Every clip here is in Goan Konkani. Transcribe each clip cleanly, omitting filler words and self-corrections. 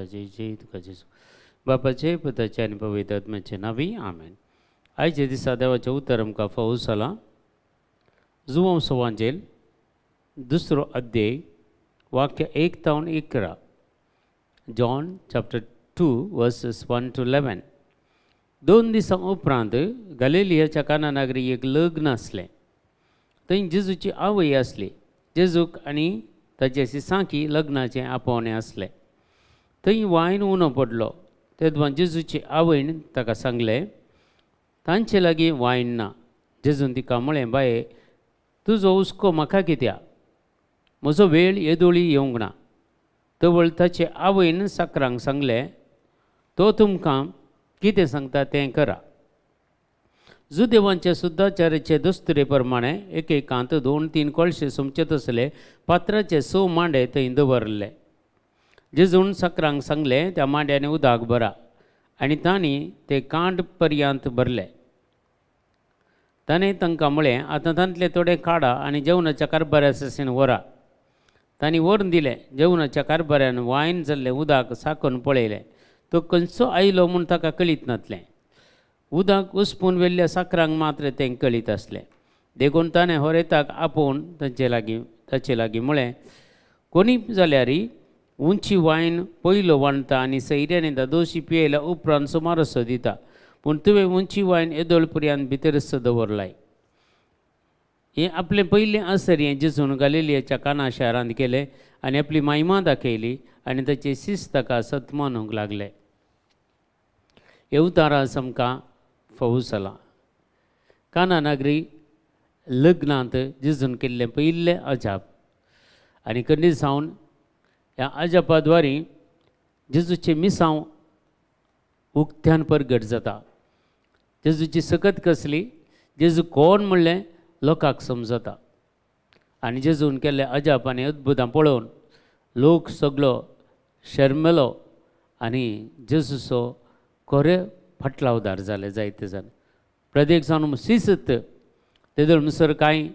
तुका जय जय तुका जेजू. बापाचे पुताचे आनी पवित्र आत्म्याचे नांवी आमेन. आयच्या दिसा देवाचें उतर आमकां फावो जालां. जुवांव सवांजेल दुसरो अध्याय वाक्य 1 तावन 11, John chapter 2 verses 1 to 11. 2 दिसां उपरांत गलिलियाच्या काना नागरी एक लग्न आसलें. थंय जेजूची आवय आसली. जेजूक आनी ताचे सिसांकी लग्नाचें आपोवणें आसलें. थंय वायन उणो पडलो. तेदवां जेजूची आवयन ताका सांगलें, तांचे लागीं वायन ना. जेजून तिका म्हळें, बाये, तुजो हुस्को म्हाका कित्याक? म्हजो वेळ येदोळी येवंक ना. तवळ ताचे आवयन साकरांक सांगलें, तो तुमकां कितें सांगता तें करा. जुदेवांचे सुद्दाचाराचे दस्तुरे प्रमाणे एकेकांत 2-3 कळशे सोमचे तसले पात्राचे 6 मांडे थंय दवरले. जेजून साकरांक सांगलें, त्या मांड्यांनी उदक भरा, आनी तांणी ते कांड पर्यंत भरले. ताणें तांकां म्हळें, आतां तांतले थोडे काडा आनी जेवणाच्या कारभाऱ्या ससेन व्हरा. तांणी व्हरून दिलें. जेवणाच्या कारभाऱ्यान वायन जाल्लें उदक साकून पळयलें. तो खंयचो आयलो म्हूण ताका कळीत नासलें. उदक उसपून व्हेल्ल्या साकरांक मात्र तें कळीत आसलें. देखून ताणें होरेताक आपोवन ताचे लागीं म्हळें, कोणी जाल्यार उंची वायन पयलो वांटता आनी सैऱ्यांनी दादोशी पियेल्या उपरांत सुमारसो दिता, पूण तुवें उंची वायन येदोळ पर्यंत भितरच दवरलाय. हें आपलें पयलें असर हें जेजून गलिलियाच्या काना शारांत केलें आनी आपली महिमा दाखयली आनी ताचे शिस्त ताका सत मानूंक लागले. हे उतारां आमकां फावो जालां. काना नागरी लग्नांत जेजून केल्लें पयलें अजाप आनी कंदी सावन ह्या अजापा द्वारी जेजूचें मिसांव उक्त्यान परगट जाता. जेजूची सकत कसली, जेजू कोण म्हणलें लोकांक समजता. आनी जेजून केल्ले अजाप आनी अद्भुतां पळोवन लोक सगलो शर्मेलो आनी जेजूचो खरे फाटलावदार जाले जायते जाण. प्रदेक जावन शिस्त तेदोळ म्हणसर कांय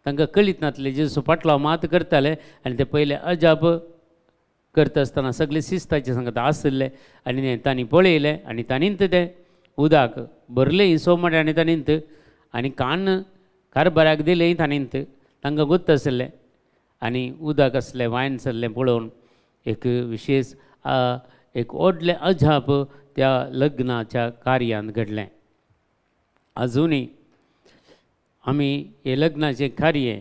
तांकां कळीत नासलें. जेजू फाटलाव मात करताले आनी ते पयले अजाप करता आसतना सगळे शिस्ताचे सांगता आशिल्ले आनी तांणी पळयलें आनी ताणींत तें उदक भरलें सो मांडे आनी ताणींत आनी कान कारभाराक दिलें ताणींत तांकां गुत्त आशिल्लें आनी उदक आसलें वायन आसलें पळोवन एक विशेश एक व्हडलें अजाप त्या लग्नाच्या कार्यांत घडलें. आजुनूय आमी हें लग्नाचें कार्य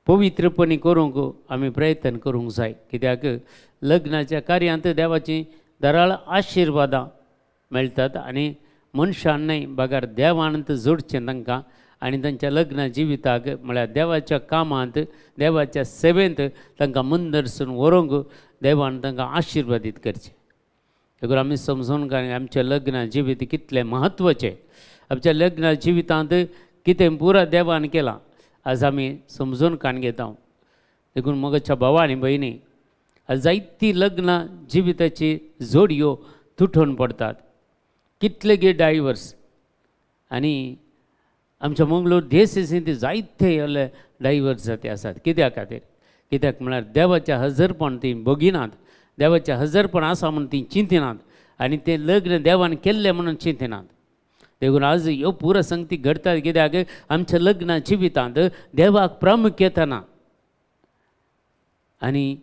पवित्रपणी करूंक आमी प्रयत्न करूंक जाय. कित्याक लग्नाच्या कार्यांत देवाची दराळ आशिर्वादां मेळटात आनी मनशान न्हय बगर देवान जोडचें तांकां आनी तांच्या लग्न जिविताक म्हळ्यार देवाच्या कामांत देवाच्या सेवेंत तांकां मुंदरसून व्हरूंक देवान तांकां आशिर्वादीत करचें. देखून आमी समजून आमचें लग्न जिवीत कितलें म्हत्वाचें, आमच्या लग्न जिवितांत कितें पुरा देवान केलां आज आमी समजून काण घेता. देखून मोगाच्या भावा आनी भयणी, आज जायती लग्न जिविताची जोडयो तुटून पडटात, कितले गे डायवर्स आनी आमच्या मंगळूर देश जायते डायवर्स जाते आसात. कित्या खातीर? कित्याक म्हळ्यार देवाचें हजरपण ती भोगिनात, देवाचें हजरपण आसा म्हणून ती चिंतिनात आनी तें लग्न देवान केल्लें म्हणून चिंतिनात. देखून आज ह्यो पुरो संगती घडटात कित्याक आमच्या लग्न जिवितांत देवाक प्रामुख्यता ना आनी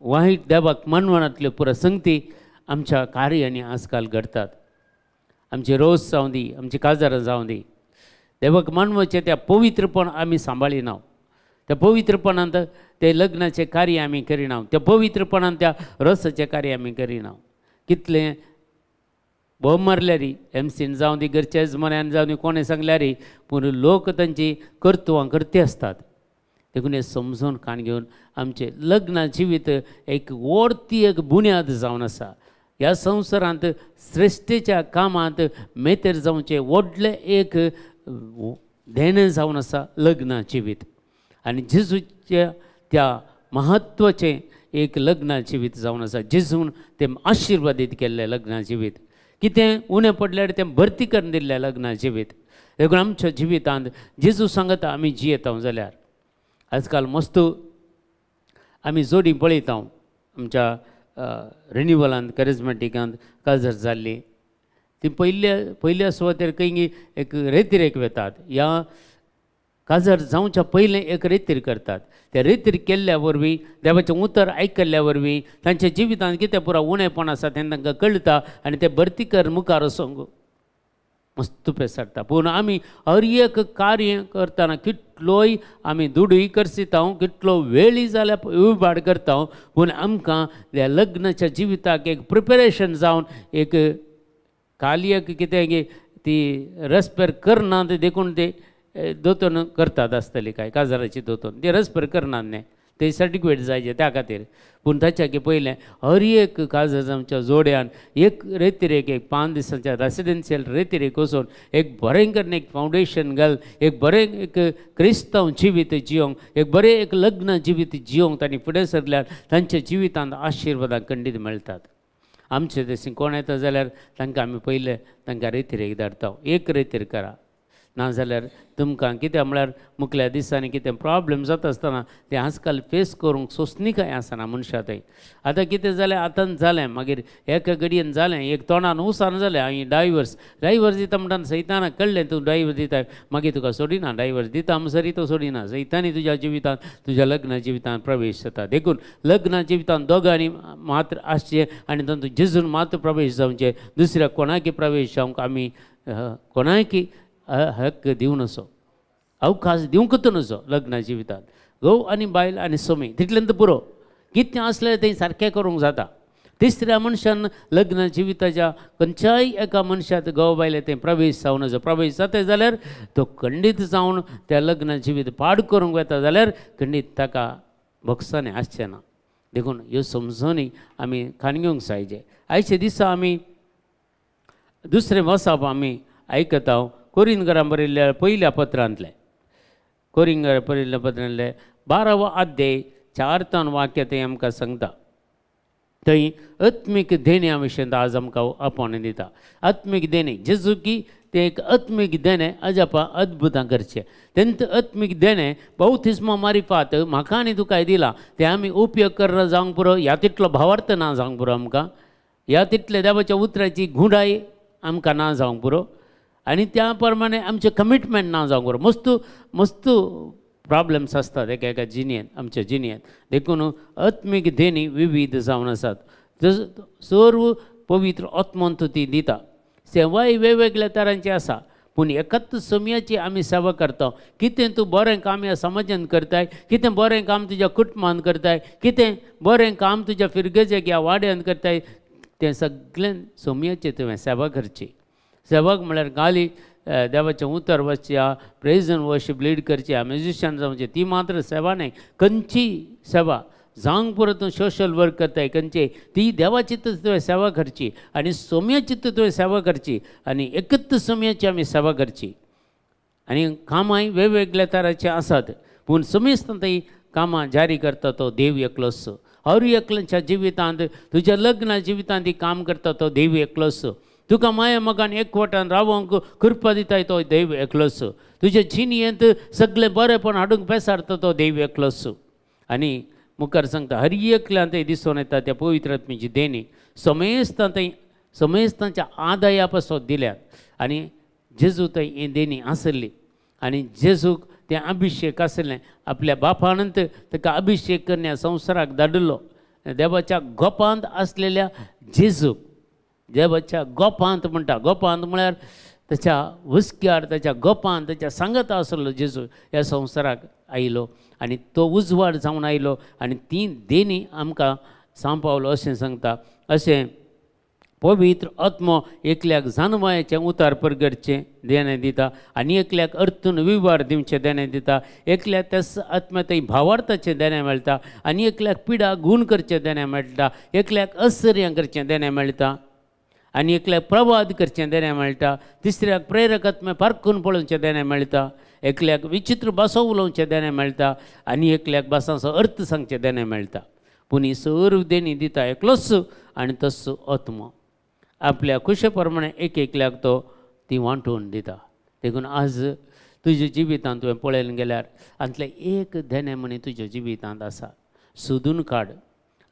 वायट देवाक मानवणांतल्यो पुरो संगती आमच्या कार्यांनी आजकाल घडटात. आमचे रोस जावं दी, आमची काजारां जावं दी, देवाक मानवाचें त्या पवित्रपण आमी सांबाळिना. त्या पवित्रपणांत ते लग्नाचें कार्य आमी करिना, त्या पवित्रपणांत त्या रोसाचें कार्य आमी करिना. कितलें बोम मारल्यार एमसीन जावं दी, घरच्या येजमान्यान जावं दी, कोणें सांगल्यार पूण लोक तांची कर्तुवां करती आसतात. देखून हें समजून कान घेवन आमचें लग्न जिवीत एक व्हडती एक बुन्याद जावन आसा. ह्या संवसारांत श्रेश्ठेच्या कामांत मेतेर जावचें व्हडलें एक देणें जावन आसा लग्न जिवीत. आनी जेजूच्या त्या म्हत्वाचें एक लग्न जिवीत जावन आसा. जेजून तें आशिर्वादीत केल्लें लग्न जिवीत, कितें उणें पडल्यार तें भरती करून दिल्लें लग्न जिवीत. देखून आमच्या जिवितांत जेजू सांगता आमी जियेता जाल्यार आजकाल मस्त आमी जोडी पळयता आमच्या रिन्युवलांत करिज्मेटिकांत काजार जाल्ली ती पयल्या सुवातेर खंय एक रेतिरेक वेतात ह्या काजार जावच्या पयलें एक रेतीर करतात. त्या रेतीर केल्ल्या वरवीं देवाचें उतर आयकल्ल्या वरवीं तांच्या जिवितांत कितें पुरा उणेपण आसा तें तांकां कळटा आनी ते भरती कर मुखार वचोंक मस्त पेसाडटा. पूण आमी हर एक कार्य करतना कितलोय आमी दुडूय करसिता, कितलो वेळय जाल्यार इबाड करता, पूण आमकां त्या लग्नाच्या जिविताक एक प्रिपेरेशन जावन एक कालयक कितें ती रसपेर करना देखून ते दोतोन करतात आसतली काय काजाराची दोतोन ते रसपेर करनात न्ही, ते सर्टिफिकेट जायचे त्या खातीर. पूण ताच्या की पयलें हर एक काजार आमच्या जोड्यान एक रेतिरेक एक 5 दिसांच्या रेसिडेन्शियल रेतिरेक वचून एक बरें करून एक फावंडेशन घाल एक बरें एक क्रिस्तांव जिवीत जियोंक एक बरें एक लग्न जिवीत जियोंक तांणी फुडें सरल्यार तांच्या जिवितांत आशिर्वादां खंडीत मेळटात. आमचे देशी कोण येता जाल्यार तांकां आमी पयलें तांकां रेतिरेक धाडटा, एक रेतीर करा, नाजाल्यार तुमकां कितें म्हळ्यार मुखल्या दिसांनी कितें प्रॉब्लम जाता आसतना तें आजकाल फेस करूंक सोंसणीकाय आसना मनशा थंय. आतां कितें जालें आतां जालें मागीर एका घडयेन जालें एक तोंडान उसान जालें आनी डायवर्स डायवर्स दिता म्हणटान सैताना कळ्ळें तूं डायवर्स दिता मागीर तुका सोडिना, डायवर्स दिता म्हणसरी तो सोडिना, सैतानी तुज्या जिवितांत तुज्या लग्न जिवितांत प्रवेश जाता. देखून लग्न जिवितांत दोगांनी मात्र आसचें आनी तातूंत जेजून मात्र प्रवेश जावचें, दुसऱ्या कोणाकी प्रवेश जावंक आमी कोणाकी हक्क दिवं नसो, अवकाश दिवंकच नसो लग्न जिवितांत. घोव आनी बायल आनी सोमी तितल्यान पुरो, कितें आसलें तें सारकें करूंक जाता. तिसऱ्या मनशान लग्न जिविताच्या खंयच्याय एका मनशांत घोव बायले तें प्रवेश जावं नजो, प्रवेश जाता जाल्यार तो खंडीत जावन त्या लग्न जिवीत पाड करूंक वता जाल्यार खंडीत ताका भोगसाणें आसचें ना. देखून ह्यो समजणी आमी खाण घेवंक जाय. आयच्या दिसा आमी दुसरें वसाप आमी आयकता कोरिंगरां बरयल्ल्या पयल्या पत्रांतलें, कोरिंगर बरयल्ल्या पत्रांतलें 12वो अध्याय 4 वाक्य थंय आमकां सांगता. थंय आत्मीक देण्या विशयांत आज आमकां आपोवणें दिता. आत्मीक देणें जेजू की तें एक आत्मीक देणें अजापां अद्भुतां करचें. तेंत आत्मीक देणें बाप्तिस्मा मारिफात म्हाका आनी तुकाय दिलां तें आमी उपयोग करना जावंक पुरो, ह्या तितलो भावार्थ ना जावंक पुरो आमकां, ह्या तितले देवाच्या उतराची गुंडाय आमकां ना जावंक पुरो आनी त्या प्रमाणे आमचें कमिटमेंट ना जावंक पुरो. मस्त मस्त प्रॉब्लम्स आसतात एका एका जिणेंत आमच्या जिणेंत. देखून आत्मीक देणी विविध जावन आसात, सर्व पवित्र आत्मंत ती दिता. सेवाय वेगवेगळ्या तरांची आसा, पूण एकाच समयाची आमी सेवा करता. कितें तूं बरें काम ह्या समाजान करताय, कितें बरें काम तुज्या कुटुंबान करताय, कितें बरें काम तुज्या फिरगेजेक ह्या वाड्यान करताय, तें सगळें समयाचें तुवें सेवा करची. सेवक म्हळ्यार गाली देवाचें उतर वचचें, प्रेज एंड वर्शीप लीड करचें, म्युजिशियन जावचें, ती मात्र सेवा न्हय. खंयची सेवा जावंक पुरो तूं सोशल वर्क करताय खंयची ती देवाची तुवें सेवा करची आनी सोम्याची तुवें सेवा करची आनी एकच सोम्याची आमी सेवा करची. आनी कामांय वेगवेगळ्या तरांची आसात, पूण समेस्त थंय कामां जारी करता तो देव एकलोच. हर एकल्याच्या जिवितांत तुज्या लग्न जिवितांत ती काम करता तो देव एकलोच. तुका माया मोगान एकवटान रावोंक कृपा दिताय तो देव एकलोच. तुज्या जिणेंत सगळें बरेंपण हाडूंक पेसारता तो देव एकलोच. आनी मुखार सांगता हर एकल्यान थंय दिसून येता त्या पवित्र आत्म्याची देणी समेस्तां थंय समेस्तांच्या आदाया पासत दिल्यात. आनी जेजू थंय ही देणी आसली आनी जेजूक तें अभिशेक आसलें, आपल्या बापानंत ताका अभिशेक करण्या संवसाराक धाडिल्लो. देवाच्या गोपांत आसलेल्या जेजूक, देवाच्या गोपांत म्हणटा, गोपांत म्हळ्यार ताच्या हुस्क्यार ताच्या गोपांत ताच्या सांगाता आसलो जेजू ह्या संवसाराक आयलो आनी तो उजवाड जावन आयलो आनी ती देणी आमकां सांपावलो अशें सांगता. अशें पवित्र आत्मो एकल्याक जानवायाचें उतार परगटचें देणें दिता आनी एकल्याक अर्थून विवार दिवचें देणें दिता, एकल्याक त्याच आत्म्या थंय भावार्थाचें देणें मेळटा आनी एकल्याक पिडा गूण करचें देणें मेळटा, एकल्याक आश्चर्यां करचें देणें मेळटा आनी एकल्याक प्रवाद करचें देणें मेळटा, तिसऱ्याक प्रेरक आत्मे पारखून पळोवचें देणें मेळटा, एकल्याक विचित्र भासो उलोवचें देणें मेळटा आनी एकल्याक भासांचो अर्थ सांगचें देणें मेळटा. पूण ही सर्व देणी दिता एकलोच आनी तसो आत्मो आपल्या खुशे प्रमाणे एक एकल्याक तो ती वांटून दिता. देखून आज तुज्या जिवितांत तुवें पळयलें गेल्यार हातलें एक देणें म्हणी तुज्या जिवितांत आसा, सोदून काड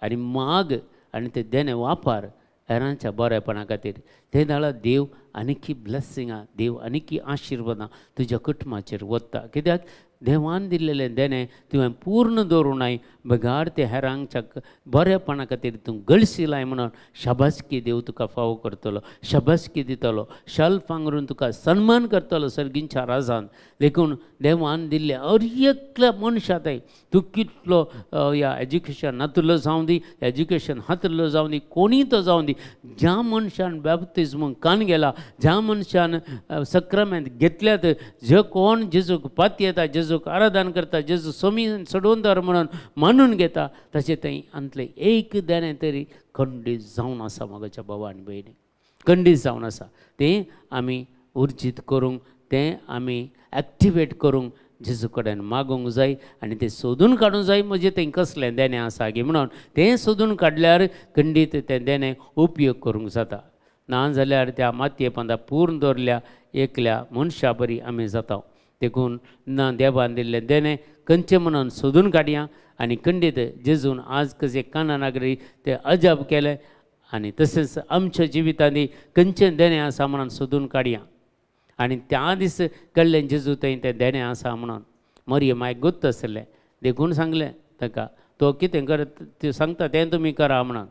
आनी माग आनी तें देणें वापर हेरांच्या बरेपणा खातीर. ते दाळा देव आनीकी ब्लेसिंगां, देव आनीकी आशिर्वादां तुज्या कुटुंबाचेर वता. कित्याक देवान दिल्लेलें देणें तुवें पूर्ण दवरूं नाय, बगार ते हेरांच्या बरेपणा खातीर तूं गळशिलाय म्हणून शाबासकी देव तुका फावो करतलो, शाबासकी दितलो, शाल पांगरून तुका सन्मान करतलो सर्गींच्या राजान. देखून देवान दिल्लें हर एकल्या मनशा थंय तूं कितलो ह्या एज्युकेशन नातुल्लो जावं दी, एज्युकेशन हातुल्लो जावं दी, कोणीय तो जावं दी, ज्या मनशान बॅप्तिज्म कान गेला, ज्या मनशान सक्रामेंत घेतल्यात, जे कोण जेजूक पातयेता, जेजूक आराधन करता, जेजू सोमी सोडून दवर म्हणून मानून घेता, तशें थंय आंतलें एक देणें तरी खंडीत जावन आसा. म्हज्या भावा आनी भयणी, खंडीत जावन आसा. तें आमी उर्जीत करूंक, तें आमी एक्टिवेट करूंक जेजू कडेन मागूंक जाय आनी तें सोदून काडूंक जाय म्हजें थंय कसलें देणें आसा गी म्हणून. तें सोदून काडल्यार खंडीत तें देणें उपयोग करूंक जाता. ना जाल्यार त्या मातये पंदा पूर्ण दवरल्या एकल्या मनशा बरी आमी जाता. देखून ना देवान दिल्लें देणें खंयचें म्हणून सोदून काडया आनी खंडीत जेजून आज कशें काना नागरी तें अजाप केलें आनी तशेंच आमच्या जिवितांनी खंयचें देणें आसा म्हणून सोदून काडया. आनी त्या दीस कळ्ळें जेजू थंय तें देणें आसा म्हणून. मरियम मायक गुत्त आसलें देखून सांगलें ताका, तो कितें करत तें सांगता तें तुमी करा म्हणून.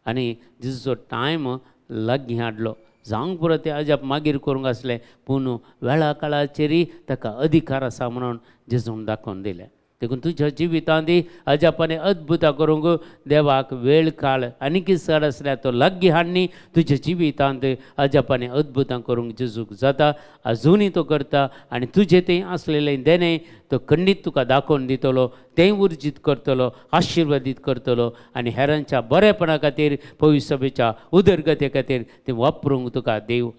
आनी जेजूचो टायम लागीं हाडलो. जावंक पुरो तें अजाप मागीर करूंक आसलें, पूण वेळा काळाचेरय ताका अधिकार आसा म्हणून जेजून दाखोवन दिलें. देखून तुज्या जिवितांत अजापाने अद्भुतां करूंक देवाक वेळ काळ आनीक चड आसल्यार तो लागीं हाडणी तुज्या जिवितांत अजापाने अद्भुतां करूंक जेजूक जाता, अजुनूय तो करता. आनी तुजें तें आसलेलें देणें तो खंडीत तुका दाखोवन दितलो, तें उर्जीत करतलो, आशिर्वादीत करतलो आनी हेरांच्या बरेपणा खातीर, पवित्र सभेच्या उदरगते खातीर तें वापरूंक तुका देव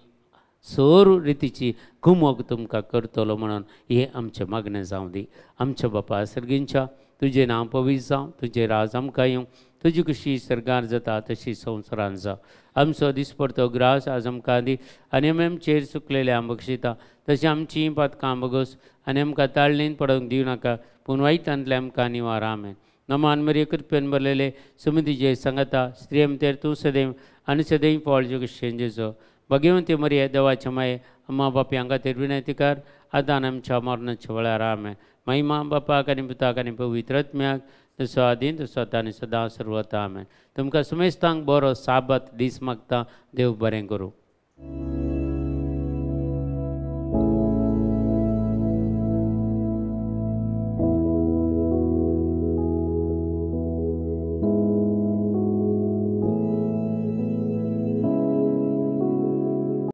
सोर रितीची कुमोक तुमकां करतलो म्हणून हें आमचें मागणें जावं दी. आमच्या बापा सर्गींच्या, तुजें नांव पवित्र जावं, तुजें राज आमकां येवं, तुजी कशी सर्गार जाता तशी संवसारान जावं. आमचो दिसपडतो ग्रास आज आमकां दी आनी आमी आमचेर चुकलेले आम बक्षिता तशें आमचीं पातकां बगस आनी आमकां ताळणीन पडोवंक दिवं नाका, पूण वायटांतलें आमकां निवार. आमेन. नमान मरिये, कृपेन भरलेले, समितीचे सांगता, स्त्रिये भितर तूं सदैव आनी सदैव फळ कशें जेजो. भगवंती मरिये, देवाच्या माये, अम्मा बापयांक खातीर विनंती कर, आतां आमच्या मरणाच्या वेळार. आमेन. महिमा बापाक आनी पुताक आनी पवित्र आत्म्याक, तसो आदीं तसो आतां आनी सदां सर्वता. आमेन. तुमकां सुमेस्तांक बरो साबत दीस मागता. देव बरें करूं.